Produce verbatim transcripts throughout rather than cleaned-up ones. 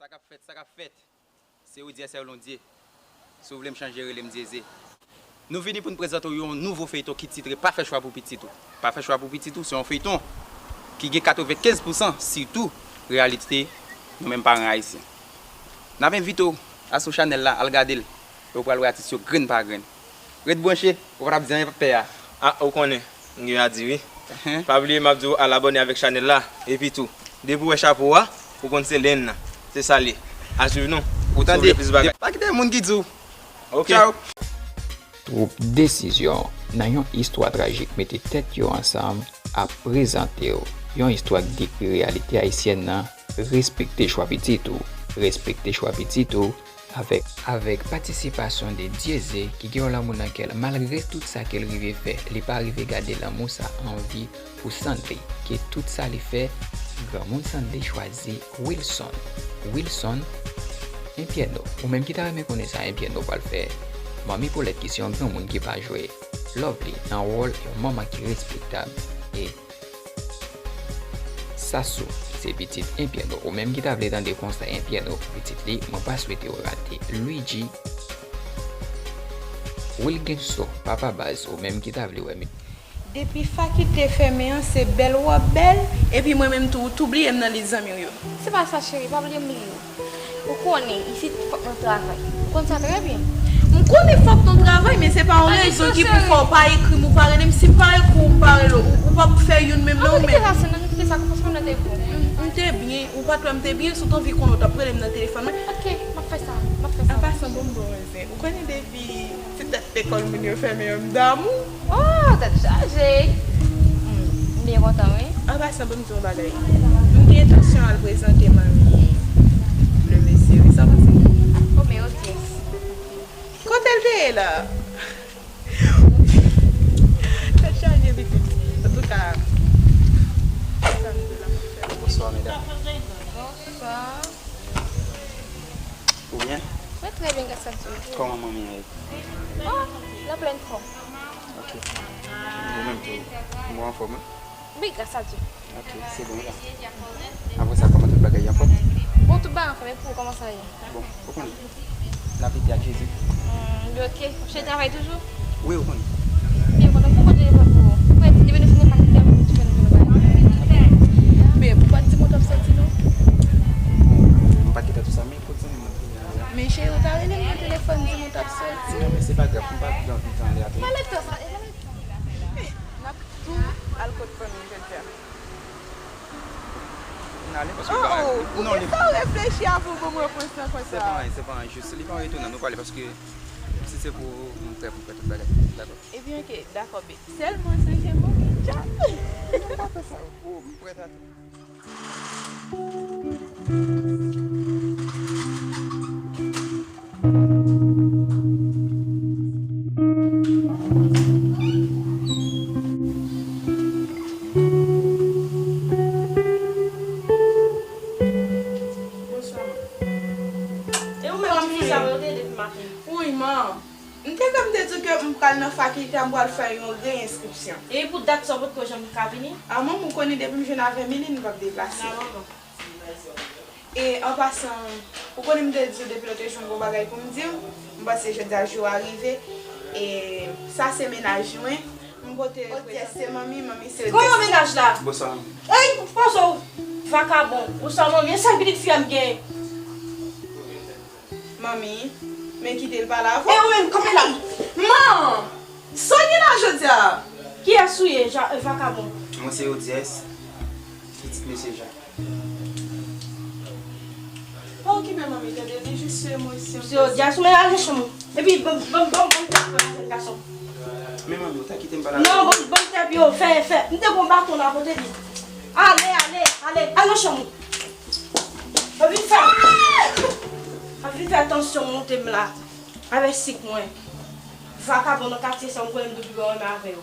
Sa k ap fèt, sa k ap fèt? Se Odiès Erlondie. Si w vle m chanje, rele m Dyeze. Nou vini pou n prezante w yon nouvo feyton ki titre Pa fè chwa pou pitit ou. Pa fè chwa pou pitit ou se yon feyton ki gen katrevenkenz pousan sitou reyalite nou menm paran ayisyen. N ap envite w asou chanèl la, al gade l, e w pral wè atis yo grenn pa grenn. Ret branche, ou pa t ap di anyen, pè a. A, ou konnen, m gen a di wi. Enhen. Pa bliye m ap di w al abòne avèk chanèl la, epi tou, depi w wè chapo a, ou konn se Lenn nan. Se sa l ye. A swiv nou. Ou tande? Si w vle plis bagay. Pa kite moun ki di w. Ok. Tchaw. Twoup Desizyon, nan yon istwa trajik, mete tèt yo ansanm, ap prezante w yon istwa ki dekri reyalite ayisyèn nan. Respekte chwa pitit ou. Respekte chwa pitit ou, avèk, avèk patisipasyon de Dyeze, ki gen yon lanmou nan kè l. Malgre tout sa ke l rive fè, li pa rive gade lanmou sa an vi pou Sandley, ke tout sa li fè, granmoun Sandley chwazi Wilson. Wilson, Enpyèno, ou menm ki ta renmen konnen sa Enpyèno pral fè Manmi Paulette ki se yon granmoun ki pa jwe Lovely nan wòl yon manman ki respektab e Sasou, se pitit Enpyèno, ou menm ki ta vle tande konsa Enpyèno pitit li, mwen pa swete w rate Luigi. Wilgensto, papa baz, ou menm ki ta vle wè mi. Depi fakilte fèmen an, se bèl w ap bèl, epi mwen menm tou, ou tou bliye m nan lis zanmi w yo. Se pa sa, cheri, pa bliye m bliye w. Ou konnen, isit fòk nou travay. Ou konn sa trè byen. M konnen fòk nou travay, men se pa yon rezon ki pou fè w pa ekri m, ou pa rele m. Si m pa ekri w, m pa rele w, ou, ou p ap fè youn menm non ou menm. Ann kite sa, sè, ann kite sa, kòmanse menm nan telefòn. M te byen, ou pa t wè m te byen, si w t anvi konnen w t ap rele m nan telefòn mwen. Ok, m ap fè sa, m ap fè sa. An pasan, bon, m bon, zen. Ou konnen depi ti tèt lekòl moun yo fèmen an, m damou. Oh, tèt chaje. Hmm, m byen kontan, wi. An pasan, ban m di yon bagay. M gen entansyon al prezante manmi le mesye, wi, sa w panse? Oh, men Odiès. Kote l te ye la? Tèt chaje, pitit. Antouka, sa m di la, m ap fè. Bonsoir, medam. Bonsoir. Ou byen? Mwen trè byen, gras a Dye. Kòman manmi an ye? Oh, l anplèn fòm. Ok. Ou menm tou, ou anfòm, wi? Wi, gras a Dye. Ok, se bon, la. Apre sa, kòman tout bagay anfòm? Bon, tout bagay anfòm, e pou ou, kòman sa ye? Bon, ou konnen. N ap ede ak Jezi. Hmm, ok. W ap chèche travay toujou? Wi, ou konnen. Byen kontan pou kote telefòn pou ou. Ou wè, depi nou fin gen fakilte, pou nou fè nou jwenn bagay. Beb, ou pa t di m ou t ap sòti, non? Bon, m pa t gentan di w sa, men kot zanmi mwen ki ye a la? Men cheri, ou ta rele m nan telefòn, di m ou t ap sòti. Non, men se pa grav, m pa t gen anvi tan ale atò. Pa mèt tan sa, e pa mèt tan. N ap tou al kot fanmi m jodi a. N ale paske... Oh, oh, poukisa w reflechi avan w ban m repons lan konsa? Se pa anyen, se pa anyen, jis li pa anyen etona, nou pale paske si se pou ou, m prè pou fè tout bagay. Dakò? Ebyen, ok, dakò, beb. Sèlman sonje m, ok, tchao. Non, pa fè sa, oh, m prèt a tou. Bonswa, man. E ou menm, ti fi sa, ou te depi maten? Wi, man. M te kwè m te di w ke m pral nan fakilte a, m pral fè yon reyenskripsyon. E pou dat sa, ou potko janm ka vini? A, manman, ou konnen depi m jwenn avè Miline, m p ap deplase. Nan, manman. E, an pasan, ou konnen m te di w depi lòt jou m gen yon bagay pou m di w. M panse jodi a jou a rive. E, sa se mennaj mwen. M pote prezante manmi, manmi se... Kòman mennaj la? Bonswa. Ey, panse w vakabon. Bonswa, manmi. E sèl pitit fi a m gen. Manmi, men kite l pale avè w. E ou menm, kanpe la. Man! Sa w gen la jodi a? Kiyès ou ye, ja-, vakabon? Mwen se Odiès, pitit mesye Jan. Pa okipe manmi, tande, li jis sou emosyon. Mesye Odiès, ou menm al nan chanm ou. Epi, ban, ban, ban, ban m tèt mwen, jèn gason. Men manmi, ou ta kite m pale avè w. Non, ban, ban m tèt yo, fè, fè. M te gon baton la kote li. Ale, ale, ale, al nan chanm ou. Anvi fè, anvi fè tansyon monte m la avèk sik mwen. Vakabon nan katye sa, m konnen m te pi bon renmen avè yo.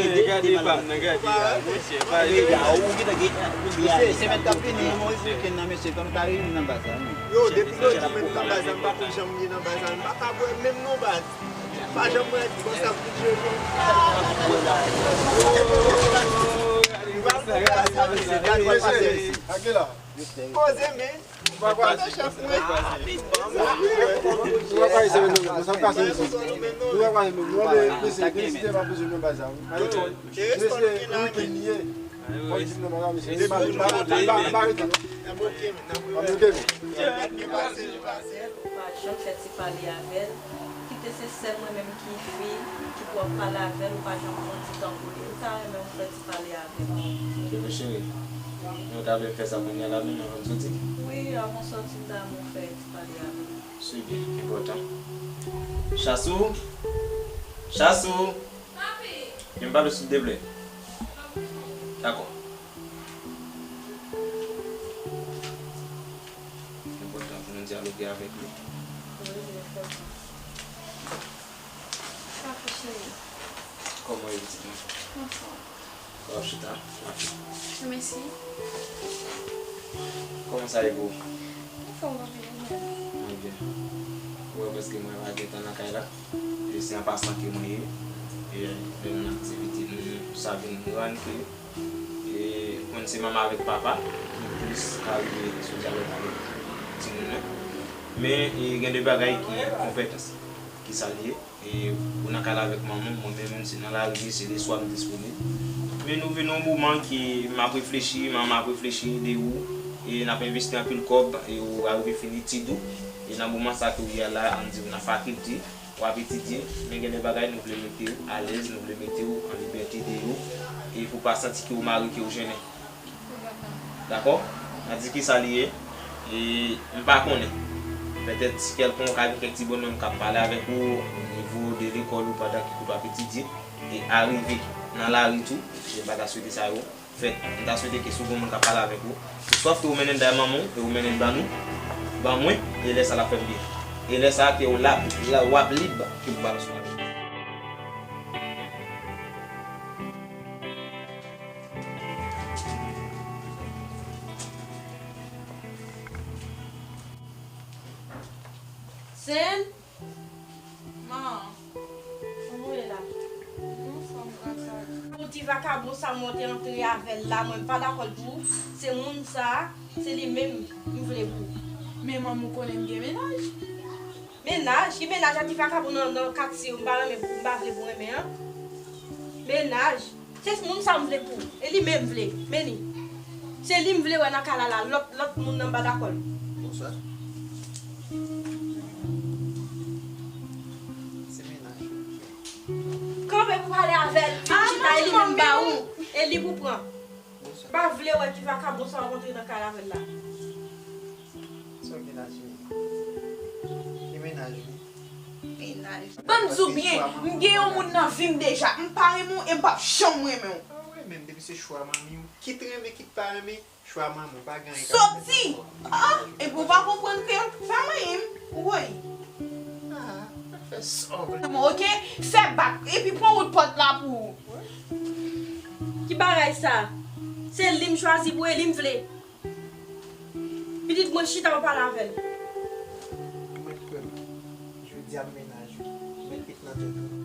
Gade pa m nan, gade a, mesye, pa yo. Mesye, semèn k ap vini, Moyiz Wikenn nan, mesye, fò n ka reyini nan baz la, non. Yo, depi yo di menm nan baz la, m pa konn jan m ye nan baz la, m pa ka bwè menm non baz. Pa janm wè bòs ap vin jere. Mesye, Akela. Poze men. Ou pa kwè se menm, ou pa kwè se menm, ou pa kwè se menm. Non, men, mesye, gen site pa bezwen nan baz la, wi. Mesye, Wikenn li ye. Fò l di m nan baz la, mesye. Li pa, li pa, li pa, li pa rete, non. An, ok, men. Pa janm fè ti pale avè l. Kite se sèl mwen menm ki fi, ki pou ap pale avè l, ou pa janm pran ti tan pou li. M ta renmen ou fè ti pale avè l. Bebe cheri, nou ta vle fè sa kounye a la menm, anvan n soti? Wi, anvan soti, m ta renmen ou fè ti pale avè l. Se byen, enpòtan. Chasou! Chasou! Gen m pale sou de vle. Dakò. Enpòtan pou nou dyaloge avèk li. Wi, li enpòtan. Papi cheri. Kòman w ye, pitit mwen? Anfòm. Kòman w chita? Mèsi. Kòman sa ye pou ou? Anfòm, papi, ou menm? Mwen byen. Ou wè, prèske mwen pa gentan nan kay la. E se an pasan ke mwen ye. E lè nou nan aktivite, nou, sa vin rann ke, e, konn se manman avèk papa, nou plis ka rive sou dyalòg avèk timoun nan. Men, e, gen de bagay ki konpetans. Ki sa l ye? E, ou nan kay la avèk manman w, mwen menm, menm si nan lari, se leswa m disponib. Men nou vin nan yon moman ke m ap reflechi, manman ap reflechi de ou, e n ap envesti anpil kòb, e ou arive fin etid ou. E nan moman sa ke w ye a la, ann di w nan fakilte, w ap etidye, men gen de bagay nou vle mete w alèz, nou vle mete w an libète deyò, e pou w pa santi ke w mare, ke w jennen. Dakò? N a di kisa li ye, e m pa konnen. Petèt si kèlkonk ou ka gen kèk ti bonnonm k ap pale avèk ou o nivo de lekòl ou pandan ke w ap etidye, e arive nan lari tou, e m pa ta swete sa yo fèt. M ta swete ke si w gen moun k ap pale avèk ou, ke swa ke w mennen l bay manman w, e w mennen l ban nou, ban mwen, e lè sa l ap fè m byen. E lè sa a ke w la, la, w ap lib ke pou ba l sou lavi. Sen! Man, kòman w ye la? Anfòm, gras a Dye. Pou ti vakabon sa mwen te antre avè l la, mwen m pa dakò l pou ou. Se moun sa a, se li menm m vle pou ou. Men manmi, ou konnen m gen mennaj. Mennaj? Ki mennaj a ti vakabon nan, nan katye yo m pa renmen pou, m pa vle pou renmen an? Mennaj? Se moun sa m vle pou ou. E li menm m vle. Men li. Se li m vle wè nan kay la la. Lòt, lòt moun nan m pa dakò l. Bonswa. Se mennaj ou. Kanpe pou pale avè l. Fin chita, e li menm m ba ou. E li pou pran. Bonswa. M pa vle wè ti vakabon sa w ap antre nan kay avè l la. Sa w gen la, Jimmy? Ki mennaj ou? Mennaj. Ban m di w byen, m gen yon moun nan vi m deja. M pa renmen w e m p ap janm renmen w. Ah wi, menm depi se chwa manmi w, kit renmen, kit pa renmen, chwa manmi w, pa gen anyen k ap fèt ankò. Soti! Ah, epi w pa konprann kreyòl, pa manyen m, ou wè. Ah, fè sa w vle. Oke, fè bak, epi pran wout pòt la pou ou. Ki bagay sa? Se li m chwazi pou e li m vle. Pitit mwen chita w pale avè l. Ou mèt kwè m. Jodi a m mennaj ou. Ou mèt met nan tèt ou.